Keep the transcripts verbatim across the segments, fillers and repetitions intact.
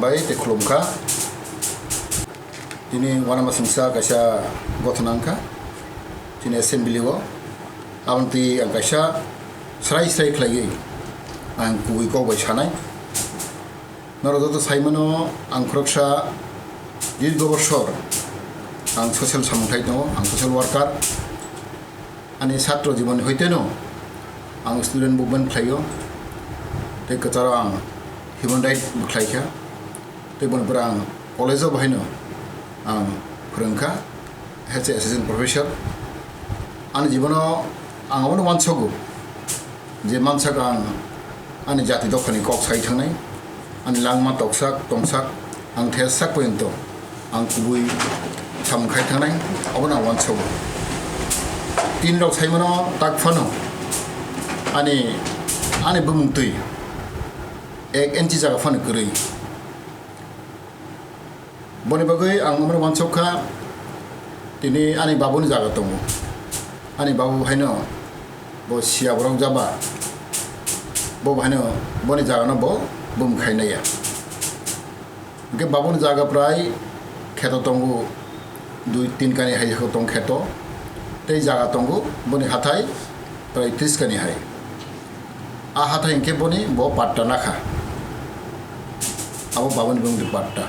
Bai tei khulumkha. Tini uanama singsa kaisa gothona wngkha chini assembly o. Aboni twi ang kaisa srai srai khlaiwi ang kubui kok bai sanai. Norok joto saimano, ang khoroksa dirgo bosor ang social samung khlai tongo, ang social worker. Ani satro jibon hoiteno ang student movement khlaio, tei kwcharo ang human right bo khlaikha, tei boni pore ang college o bahaino ang phwrwngkha, as a assistant professor. Ani jibono ang abono uansogo je mansak ang ani jati dophani kok sai thangnai, ani langma toksak tongsak ang thesak poyonto ang kubui samung khai thangnai, abono ang uansogo. Tini rok saimano tak phano ani, ani bumung twi ek inchi jaga phano kwrwi. Boni bagwi ang omono uansuk kha, tini ani babuni jaga tongo. Ani babu haino bo siya borok jaba, bo haino boni jagano bo bum khainaiya. Hwnkhe babuni jaga prai kheto tongo, dui tin kani hai tong kheto, tei jaga tongo boni hathai prai tris kani hai. A hathai hwnkhe boni bo patta nakha. Abo baboni bumung patta.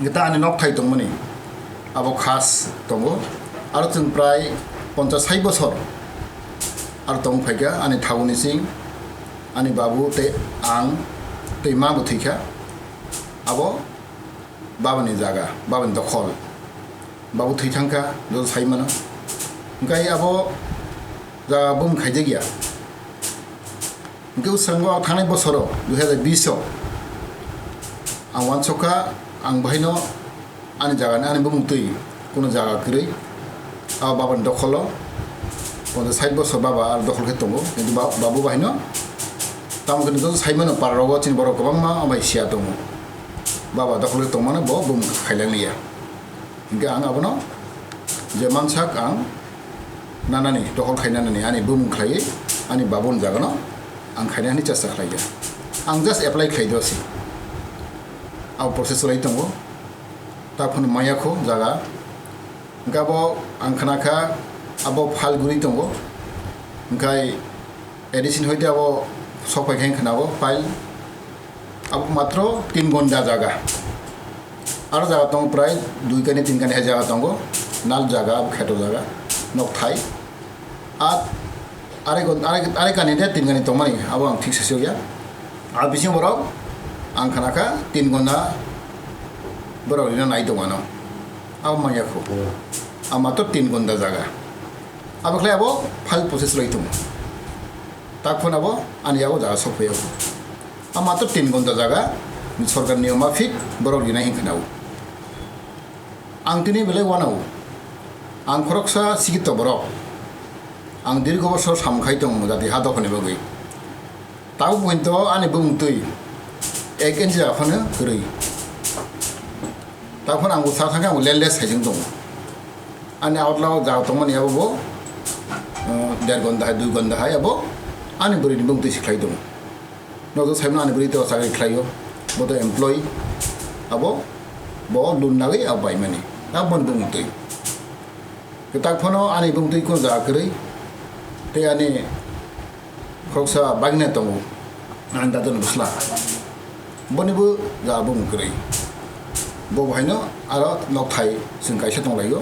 Hwnkhe ta ani nokthai tongmani abo khas tongo. Aro chwng prai ponchas sai bosor aro tong phaikha ani thaguni sing, ani babu tei ang tei ma bo thwikha. Abo babani jaga, babani dokhol. Babu thwi thangkha, joto sai mano. Hwnkhe abo jaga bum khaijakya. Hwnkhe bwskango thangnai bosoro dui hazar bish o ang uansukha, ang bahaino ani jagani, ani bumung twi kuno jaga kwrwi. Abo babani dokholo ponchas sait bosor baba aro dokhol khe tongo, kintu ba-, babu bahaino tamo khe joto sai mano, para rogo chini borok kwbangma bai siya tongo. Baba dokhol khe tongmano bo bumung khailangya. Hingke ang abono je mansak ang nanani, dokhol khai nanani, ani bumung khlaiwi ani babuni jagano ang khaina hwnwi chesta khlaiya. Ang just apply khlai do se. Abo process cholai tongo. Ta phano maya kho jaga. Hingke abo ang khna kha abo file guri tongo. Hingkai A D C ni hoite abo sok pai khe khna abo file. Abo matro tin gonda jaga. Aro jaga tongo prai dui kani tin kani hai jaga tongo. Nal jaga abo kheto jaga. Nok thai. A are gon-, are, are kani de tin kani tongmani abo ang thik se sokya. A bising borok ang khna kha tin gonda borok rina nai tongmano. Abo manya kho. A matro tin gonda jaga. Abo khlai abo file process lai tongo. Tak phano abo ani yago jaga sok phai yago. A matro tin gonda jaga, sorkar niyom mafik borok rinai hin khna o. Ang tini belai wanao. Ang khoroksa sikito borok. Ang dirgo bosor samung khai tongo jati ha dophani bagwi. Tabuk pointo ani bumung twi ek inch jaga phano kwrwi. Tak phano ang bo sa thangkhe ang bo landless hai jeng tongo. Ani outlaw jaga tongmani abo bo, uh, der gonda hai, dui gonda hai abo ani bwrwini bumung twi se khlai tongo. Nogo saimano ani bwrwi to chakri khlaio, bo to employee, abo bo loan nagwi abo baimani, abo boni bumung twi. Kwtak phano ani bumung twi kunu jaga kwrwi, tei ani khoroksa bagina tongo, ani dadani bwsla. Boni bo jaga bumung kwrwi. Bo bo haino aro nok thai chwng kaisa tonglaio,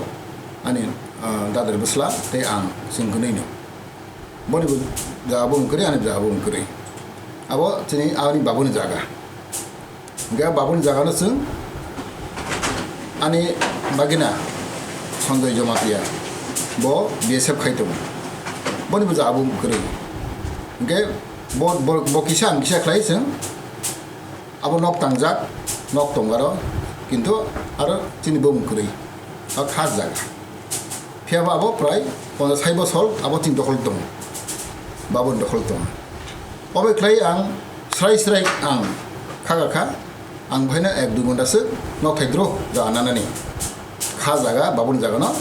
ani, ah, dadani bwsla tei ang chwng kwnwi no. Boni bo jaga bumung kwrwi, ani jaga bumung kwrwi. Abo chini ani babuni jaga. Hingke babuni jaga no chwng ani bagina Sanjoy Jamatia bo B S F khai tongo. Boni bo jaga bumung kwrwi. Hingke bo, bo, bo kisa ang kisa khlai chwng abo nok tangjak, nok tong aro, kintu aro chini bumung kwrwi. O kha jaga. Phiya ba abo prai ponchas sai bosor abo chini dokhol tongo. Babuni dokhol tongo. Obo khlai ang srai srai ang kha kha kha, ang bohaino ek dui ghonta swk nok thai dro jaga nanani. Kha jaga, babuni jagano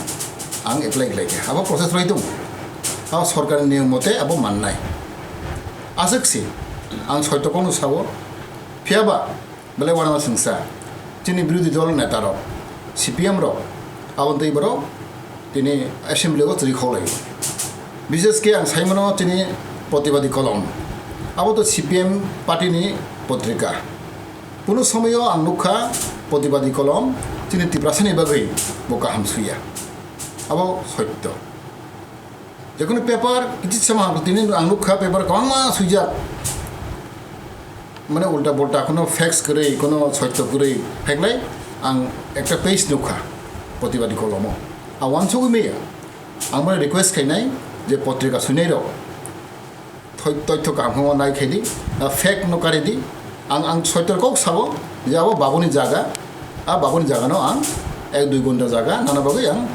ang apply khlai kha. Abo process roi tongo. Abo sorkarni niyom mote abo mannai. Aswk se ang soito kokno sao. Phiya ba Belai uanama singsa, chini birodhi dol neta rok, C P M rok, aboni twi borok tini assembly o chwri khaulai. Bishesh khe ang sai mano chini Pratibadi Kolom, abo to C P M party ni potrika. Kuno somoyo ang nukha Pratibadi Kolom chini Tiprasa ni bagwi bo kaham suya. Abo sotto. Jekono paper kichi sama tini ang nukha paper kwbangma suijak. Mane ulta bolta kono facts kwrwi, kono sotto kwrwi. Haiklai ang ekta page nukha Pratibadi Kolomo. A wansugwi meya. Ang mane request khainai je potrika suinai rok. Thoi-, toitho kaham khe nai khaidi, a, fake no karidi. Ang, ang soitor kok sabo, je abo babuni jaga, a babuni jaga no ang ek dui gonta jaga nana bagwi ang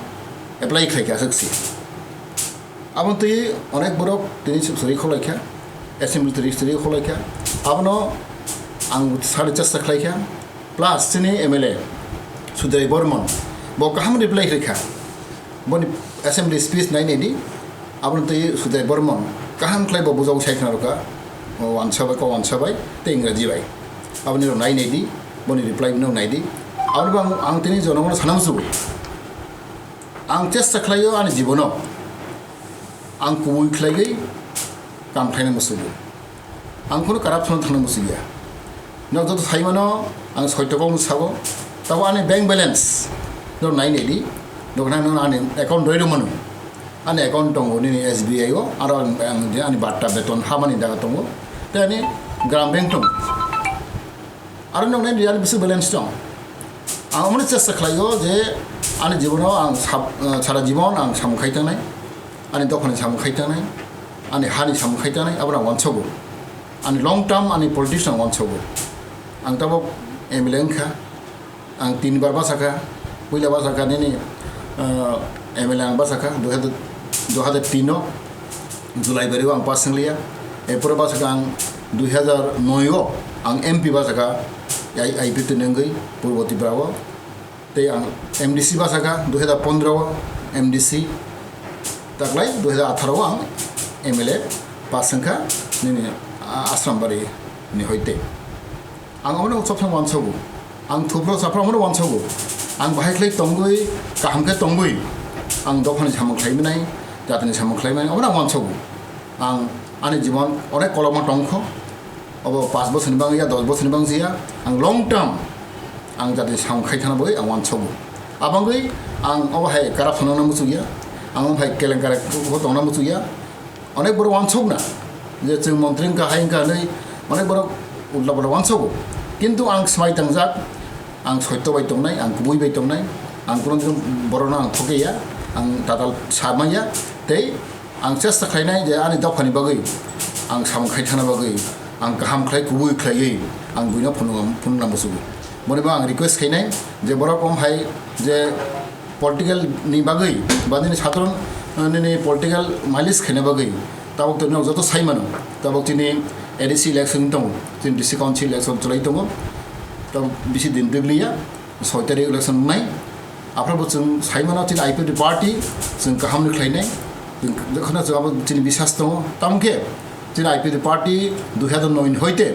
apply khlai kha aswk si. Abo twi onek borok tini suri kholai kha, assembly twi suri kholai kha. Abono ang sari chesta khlai kha. Plus chini M L A Sudai Bormon bo kaham reply rikha. Boni assembly speech nai nai di. Aboni twi Sudai Bormon kaham khlai bo bujau sai khna rwkha. O wansa bai, ko wansa bai, tei Ingraji bai. Aboni rok nai nai di, boni reply no nai di. Aboni bo ang, ang tini jonogono sana musugo. Ang chesta khlaio ani jibono. Ang kubui khlaiwi kam khlaina musugo. Ang kheno corruption thangna musugia. Nok joto saimano ang soito kok sago. Tabo ani bank balance no nai nai di. Nok nang nang ani account roi rwmano. Ani account tongo nini S B I o, aro ang, ang ani batta beton hamani daga tongo. Tei ani Gram Bank tongo. Aro nok nai di ani bisu balance tong. Ang amoni chesta khlaio je ani jibono ang sab-, eh, sara jibon ang samung khai tangnai. Ani dophani samung khai tangnai, ani hani samung khai tangnai, abono ang wansogo. Ani long term ani politics ang wansogo. Ang tabok M L A wngkha, ang tin bar bachakha, puila bachakha nini, ah, M L A ang bachakha, dui hajar, dui hajar tin o July bari o ang pass wnglia, erpore bachakha ang dui hajar noi o ang M P bachakha, I-, I P F T ni wngwi Purbo Tripura o. Tei ang M D C bachakha dui hajar pondro o M D C, taklai dui hajar atharo o ang M L A pass wngkha nini, ah, Asrambari ni hoite. Ang omono sopsong wansogo, ang thupro saphro omono wansogo, ang bahai khlai tongwi, kaham khe tongwi, ang dophani samung khlai mwnai, jatini samung khlai mwnai, omono ang wansogo. Ang ani jibon onek kolokma tongkho. Obo panch bosorni bangya, dos bosorni bangya, ang long term ang jatini samung khai thangna bagwi ang wansogo. Abangwi ang obo hai corruption wngna muchungya, ang obo hai kelenkari tongna muchungya. Onek borok wansokna je chwng montri wngkha, hai wngkha hinwi onek borok ulta pulta wansogo. Kintu ang swmai tangjak, ang soito bai tongnai, ang kubui bai tongnai, ang kuno din borokno ang thokeya, ang tatal samaya, tei ang chesta khlainai je ani dophani bagwi, ang samung khai thangna bagwi, ang kaham khlai kubui khlaiwi ang buino phunukna, phunukna muchungo. Boni bo ang request khainai je borok om hai je political ni bagwi ba nini sadharon, eh, nini political mileage khaina bagwi tabok to nok joto sai mano, tabok chini A D C election tongo, chini D C council election chwlai tongo, tabok bisi din dwgliya. Soi tarik election wngnai. Aphuru bo chwng sai mano chini I P F T party chwng kaham ni khlainai. Chwng, jokhon chwng abo chini biswas tongo. Tamo khe chini I P F T party dui hajar noi ni hoite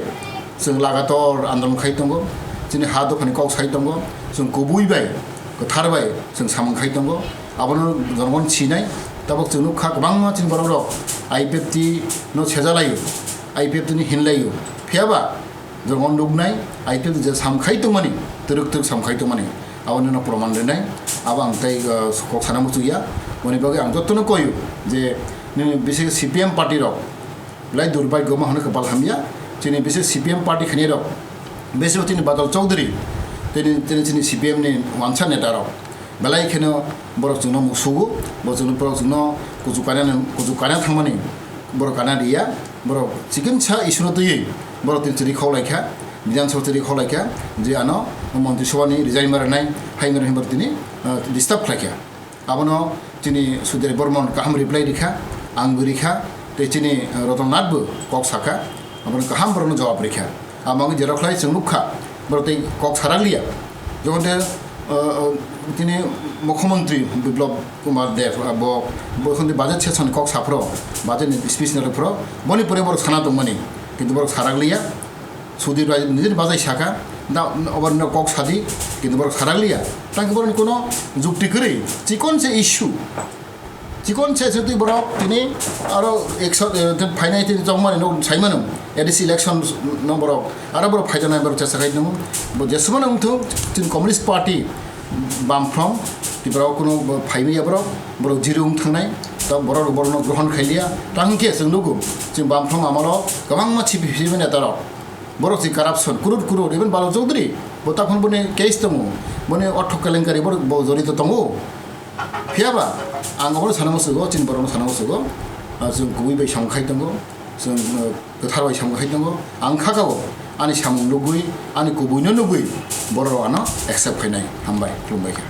chwng lagator andolon khai tongo. Chini ha dophani kok sai tongo. Chwng kubui bai, kwthar bai chwng samung khai tongo. Abono jonogon sinai. Tabok chwng nukha kwbangma chini borok rok I P F T no sejalaio, I P F T ni hinlaio. Phiyaba Jwng o nuknai, I P F T je samkhai tongmani, twrwk twrwk samkhai tongmani, abo nino proman rwnai, abo ang tei, uh, kok sana muchungya. Boni bagwi ang jotono koyu je nini bisi C P M party rok belai durbhagyo ma hwnwi kwpal hamya. Chini bisi C P M party khainai rok, bisi chini Badal Chowdhury, tini, tini chini C P M ni wansa neta rok. Belai kheno borok chwngno musugo, bo chwngno, borok chwngno kuchuk kainani, kuchuk kaina thangmani borok kana riya, borok chikimsa issue no twiwi borok tini chwri khok laikha, Bidhan Sabha chwri khok laikha, je ano Montri Sabha ni resign ma rwnai, hai ma rwnai borok tini, ah, disturb khlaikha. Abono chini Sudhir Bormon kaham reply rikha, ang bo rikha, tei chini, ah, Ratan Nath bo kok sakha. Aboni kaham borokno jawab rikha. Aboni jerok khlai chwng nukha, borok tei kok sarakliya. Jokhon te, uh, uh, tini Mukhyamantri Biplab Kumar Deb, uh, bo, bo jokhon te budget session kok saphro, budget ni speech nari phro, boni pore borok sana tongmani. Kintu borok sarakliya. Sudhir bai nijini bajai sakha, Da, obo no kok sadi, kintu borok sarakliya. Tang borok kuno jukti kwrwi, chikon se issue. Chikon se se twi borok tini aro ekso, eh, phainai tini chongmani no saimano, A D C election no borok, aro borok phaidana borok chesa khai nung. Bo jesumano wngthung, chini Communist Party, Bamfront, Tripura o kuno bo phaimaya borok, borok zero wng thangnai, ta borok borokno grohon khailiya. Tang hwnkhe chwng nugo, chini Bamfront amalo kwbangma C P C neta rok. Borok si corruption, crore crore, even Balo Chaudhary, bo takhon boni case tongo, boni ortho kelenkari borok bo jorito tongo. Phiyaba, ang obono sana musugo, chini borokno sana musugo, ah, chwng kubui bai samung khai tongo, chwng, ah, kwthar bai samung khai tongo, ang khakao, ani samung nugui, ani kubuino nugui, borok ano accept khainai, hambai, khulumbai kha.